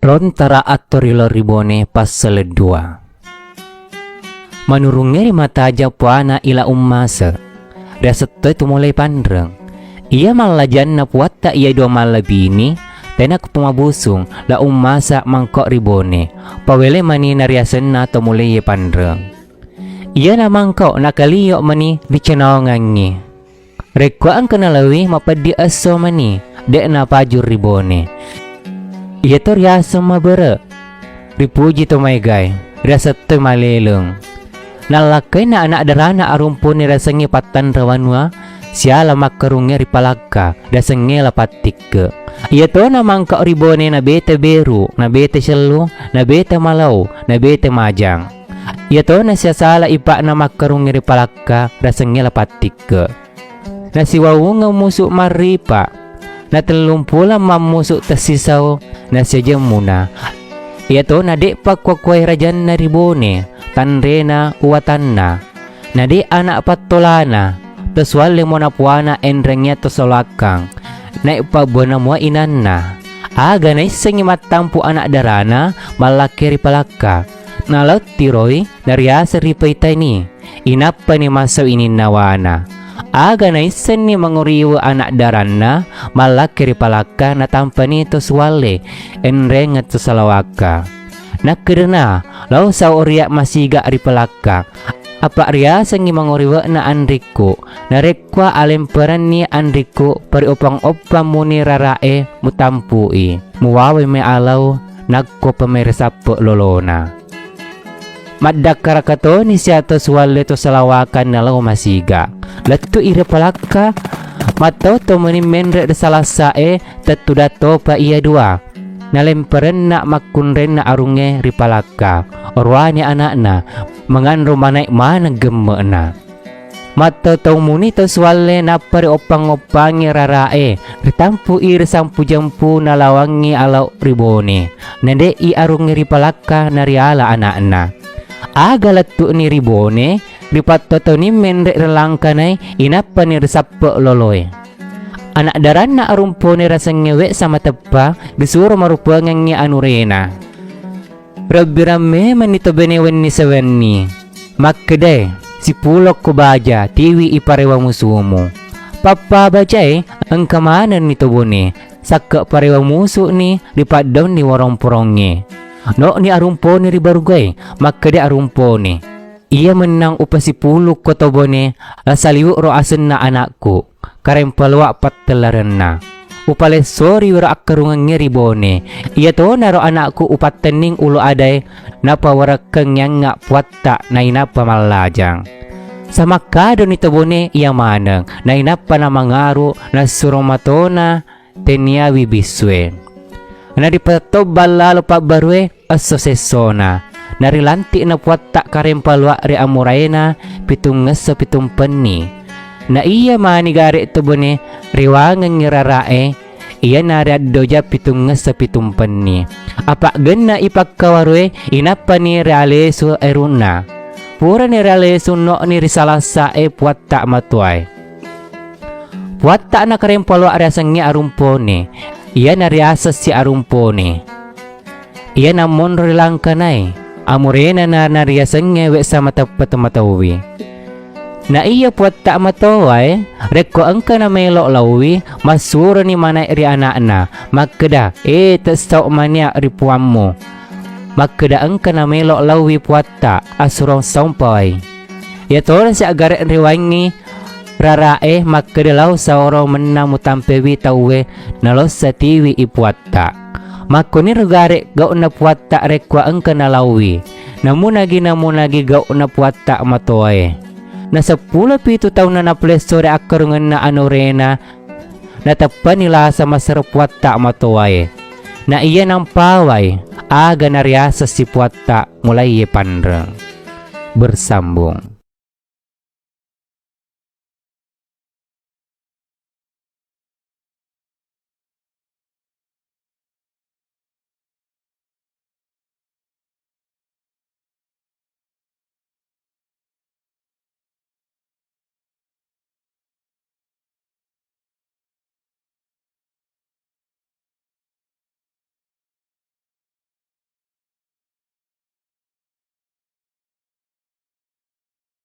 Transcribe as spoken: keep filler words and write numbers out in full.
Rontara attu ri Loribone passele dua. Manurungnge ri mataja puana ila ummase, riaseng toi tumulai panreng. Ia mallajanna puatta ia dua mallabini, tena kupamabusung, la ummasa mangko ri Bone, pawele mani nariasenna tumulaie panreng. Ia namangko nakalio mani ri canawangangi. Rekko engka nalawi mapeddi esso mani, de'na paju ri Bone. Iato riaseng mabere, ripuji to maegai, riaseng toi maleleng. Nallakkaina ana' darana arumpone riasengnge Pattanra Wanua, siala makkarungnge ri Palakka, riasengnge La Pattikke. Iatona mangka ri Bone nabete beru, nabete sellu, nabete malau, nabete majang. Iatona siasala ipa'na makkarungnge ri Palakka, riasengnge La Pattikke. Nasiwawungang musu' marripa', natellumpulang mammusu' tassisau, nasiajeng muna. Iatona de'pa kuakuai rajanna ri Bone, tanrena, uatanna. Nade' ana' pattolana, tosuallemo napuana enrengia tosalawakkang. Nai' pa'buanamua inanna. Aga naissengi mattampu ana' darana, mallakke ri Palakka. Nalottiroi, nariaseng ri Paitani. Inappani massau ininnawana. Aga naissenni mangoriwe ana' daranna, mallakke ri Palakka natampani tosualle, enreng tosalawakka. Nakkedana, "Lausao ria' masiga ri Palakka. Apa' riasengi mangoriwe'na anrikku. Narekkua alemperanni anrikku, pariopang-opang muni rara'e mutampui. Muwawemi alau nakko pamere sappe' lolona." Maddakkaraka toni siato sualle tosalawakang nalau masiga. Lettu'i ri Palakka, mattau tomani menre' ri salassa'e, tettuda topa ia dua. Nalemperenna makkunrenna arungnge ri Palakka. Oroane ana'na, manganro manai' maneng gemme'na. Mattau-tau muni tau sualle nappa ri oppang-oppangi rara'e, ritampu'i ri sampu jampu nalawangi alau ri Bone. Nade'i arungnge ri Palakka nariala ana'na. Aga lettu'ni ri Bone, ri pattotoni menre' ri langkanai, inappani ri sappe' loloe. Ana' daranna arumpone riasengnge We'sa Mateppa, risuro marupangangi anurena. Rabbirang memanni tau bene wenni sewenni. Makkedae, "Sipulokko baja, tiwi'i parewa musumu." Pappa bajae, engka manenni tau bone, sakke' parewa musu'ni ri paddaunni worong-porongnge. No'ni arumpone ri barugae, makkeda arumpone, "Ia mennang upasipulukko tau bone, lasaliu'ro asenna ana'ku." Karaeng paloa' pattellarenna. Upalessoriwiro akkarungangnge ri Bone. Iatonaro ana'ku upattenning ulo adae, napawarakkangngi angnga' puatta' nainappa mallajang. Samakkadoni tau Bone ia maneng, nainappa namangaru', nassuro matona teniawi bissue. Naripattobba' lalo pa'barue, esso sessona. Narilanti'na puatta' karaeng paloa' ri ammoraena pitungngesso pitumpenni. Na ia mani gare' tau Bone riwangangi rara'e, iana ri addoja pitungngesso pitumpenni. Apa' genna'i pakkawarue, inappani rialesu erunna. Purani rialesu no'ni ri salassa'e puatta' matoae. Puatta' na karaeng paloa' riasengnge Arumpone, iana riaseng si Arumpone. Ia nammonro ri langkanai, amorena na nariasengnge We'sa Mateppa Tomatoawi. Na ia puatta' matoae, rekko engka namelo' lauwi, massuroni manai' ri ana'na, makkeda, "E, tassau' mania' ri puammu." Makkeda engka namelo' lauwi puatta', assurong saumpawai. Ia todong siaggare' riwaengngi rara'e makkeda, "Lau saoro mennang mutampewi tauwe, nalossa tiwi'i puatta'." Makkuniro gare' gau'na puatta' rekkoa engka nalauwi. Namunagi-namunagi gau'na puatta' matoae. Na seppulo pitu taunna napalessori akkarunganna anorena, nateppani lasa masero puatta' matoae. Na ia nampawai aga nariaseng si puatta' mulaie panreng. Bersambung.